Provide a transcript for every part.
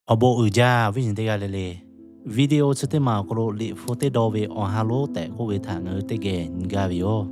Awˬ bon uiˍ jaˇ, awˬ viˉ awˬ nyi teˇ g'aˇ le le. Video chi teˇ maˬ awˬ hk'aw lo Liꞈ hpu teˇ daw ve awˬ ha lonˉ tehꞈ k'oˆ ve htaꞈ ngaˬ hui teˇ geh nyi gaˇ ve yoˬ.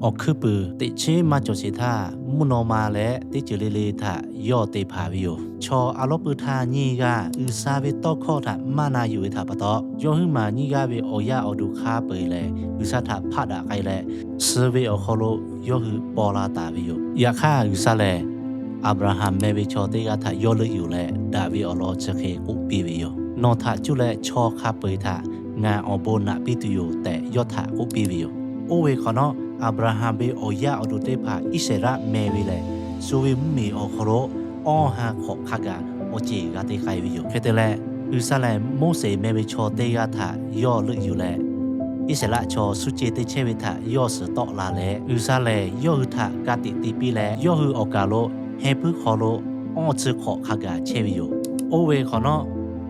Awˬ hkuiˉ puiˍ teꞈ chiˉ maˇ cawˬ sheˍ htaˇ, mvuhˇ naw ma leh teˇ ceuˬ le le htaꞈ yawˇ te hpanˍ ve yoˬ. Chaw a lawˉ pui htaˇ nyiˇ g'aˇ G'uiˬsha ve tawˇ hkawˇ htaꞈ maˇ na yuˬ ve htaꞈ pa taw, yawˇ huiˉ maˬ nyiˇ g'aˇ ve awˬ yaˇ awˬ duˬ hk'a peu-eˬ lehˬ, G'uiˬsha htaꞈ hpaˆ daꞈ k'ai leh, suh ve awˬ hk'aw lo yawˇ hui paw la taˍ ve yoˬ. Yaꞈ hk'aˇ, G'uiˬsha lehˬ Aˍbraˍhanˍ meh ve chaw teˇ g'aˇ htaꞈ yawˇ leuˆ yuˬ leh, daꞈ ve awˬ lawn chi hk'e k'oˆ piˇ ve yoˬ. Nawˬ htaꞈ cuˇ leh chaw hk'a peu-eˬ htaꞈ ngaˬ awˬ bon naꞈ piˇ tuˬ yoˬ tehꞈ, yawˇ htaꞈ k'oˆ piˇ ve yoˬ. Oˇ ve hk'awꞈ nawˉ, Aˍbraˍhanˍ ve awˬ yaˇ awˬ duˬ teˇ hpaˍ Iˉsaˍreˍlaˆ meh ve lehˬ, shu ve mvuhˇmiˬ awˬ hk'aw lo awˇ ha hk'awꞈ hk'a gaˬ awˬ ceˬ g'a te k'ai ve yoˬ. Hk'e te leh, G'uiˬsha lehˬ Moˉseˍ meh ve chaw teˇ g'aˇ htaꞈ yawˇ leuˆ yuˬ leh, Iˉsaˍreˍlaˆ chaw shu ceh te chehˇ ve htaꞈ yawˇ suhˍ tawˆ la leh, G'uiˬsha lehˬ yawˇ hui htaꞈ ka tiꞈ te piˇ leh, yawˇ hui awˬ kaˬ lo heh puiˉ hk'aw lo awˇ chi hk'awꞈ hk'a gaˬ chehˇ ve yoˬ. Oˇ ve hk'awꞈ nawˉ,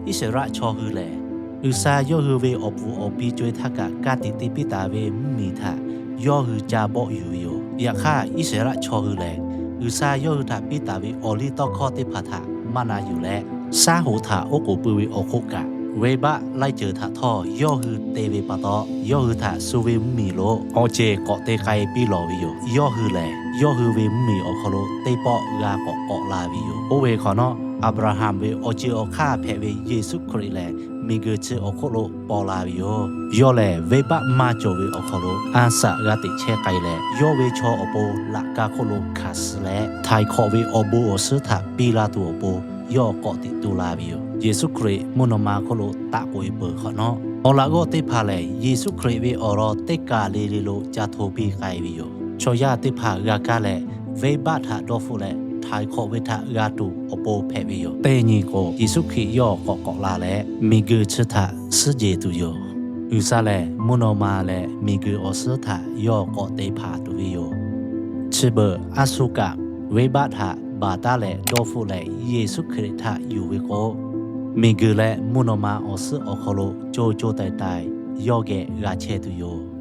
Iˉsaˍreˍlaˆ chaw hui lehˬ, G'uiˬsha yawˇ hui ve awˬ puˍ awˬ pi co-e htaˇ kaꞈ ka tiꞈ te piˇ taˍ ve mvuhˇmiˬ htaꞈ yawˇ hui ca bawˆ yuˬ ve yoˬ. Yaꞈ hk'aˇ, Iˉsaˍreˍlaˆ chaw hui lehˬ, G'uiˬsha yawˇ hui htaꞈ piˇ taˍ ve awˬ liˇ tawˇ hkawˇ teˇ hpaˍ htaꞈ maˇ na yuˬ leh, shaˉ hoꞈ htaꞈ oˉ k'oˍ pui ve awˬ hk'oˆ kaꞈ, venˇbaˆ laiˉ ceuˬ htaꞈ htawˇ yawˇ hui te ve pa taw, yawˇ hui htaꞈ shu ve mvuhˇmiˬ lo awˬ ceˬ k'awꞈ te k'ai piˇ lawˬ ve yoˬ. Yawˇ hui lehˬ, yawˇ hui ve mvuhˇmiˬ awˬ hk'aw lo teˇ pawˆ g'a k'awꞈ k'awꞈ la ve yoˬ. Oˇ ve hk'awꞈ nawˉ, Aˍbraˍhanˍ ve awˬ ceuˬ awˬ hk'aˇ hpehꞈ ve Yeˍsuˆ Hkriꞈ lehˬ, miˬguiˬ chi awˬ hk'oˆ lo paw la ve yoˬ. Yawˇ lehˬ, venˇbaˆ maˇ cawˬ ve awˬ hk'aw lo a shaꞈ g'a teꞈ chehˇ k'ai leh, yawˇ ve chaw awˬ pon laꞈ ka hk'oˆ lo hkanˍ suh leh, htaiˍ hk'awꞈ ve awˬ bon awˬ suhˉ htaꞈ piˇ laˇ tuˬ awˬ pon yawˇ k'awꞈ teꞈ tu la ve yoˬ. Yeˍsuˆ Hkriꞈ mvuhˇ naw ma hk'oˆ lo taˆ k'oꞈ-e peuˬ hk'awꞈ nawˉ, awˬ laꞈ g'awˇ teˇ hpaˍ lehˬ, Yeˍsuˆ Hkriꞈ ve awˬ lawn teˇ kaˬ le le lo ca hto piˇ k'ai ve yoˬ. Chaw yaˇ teˇ hpaˍ g'a kaˇ leh, venˇbaˆ htaꞈ dawˇ hpfuhˆ leh htaiˍ hk'awꞈ ve htaꞈ g'a tuˬ awˬ pon hpehꞈ ve yoˬ. Teˇ nyi k'o, Yeˍsuˆ Hkriꞈ yawˇ k'awꞈ k'awꞈ la leh, miˬguiˬ chi htaꞈ suhˉ jeˬ tuˬ yoˬ. G'uiˬsha lehˬ, mvuhˇ naw ma leh miˬguiˬ awˬ suhˉ htaꞈ yawˇ k'awꞈ te hpanˍ tuˬ ve yoˬ. Chi beuꞈ aˉ suˇ kaꞈ, venˇbaˆ htaꞈ baˬ taˉ leh dawˇ hpfuhˆ leh Yeˍsuˆ Hkriꞈ htaꞈ yuˬ ve k'o, miˬguiˬ leh mvuhˇ naw ma awˬ suhˉ awˬ hk'aw lo co co taiˍ taiˍ yawˇ geh g'a chehˇ tuˬ yoˬ.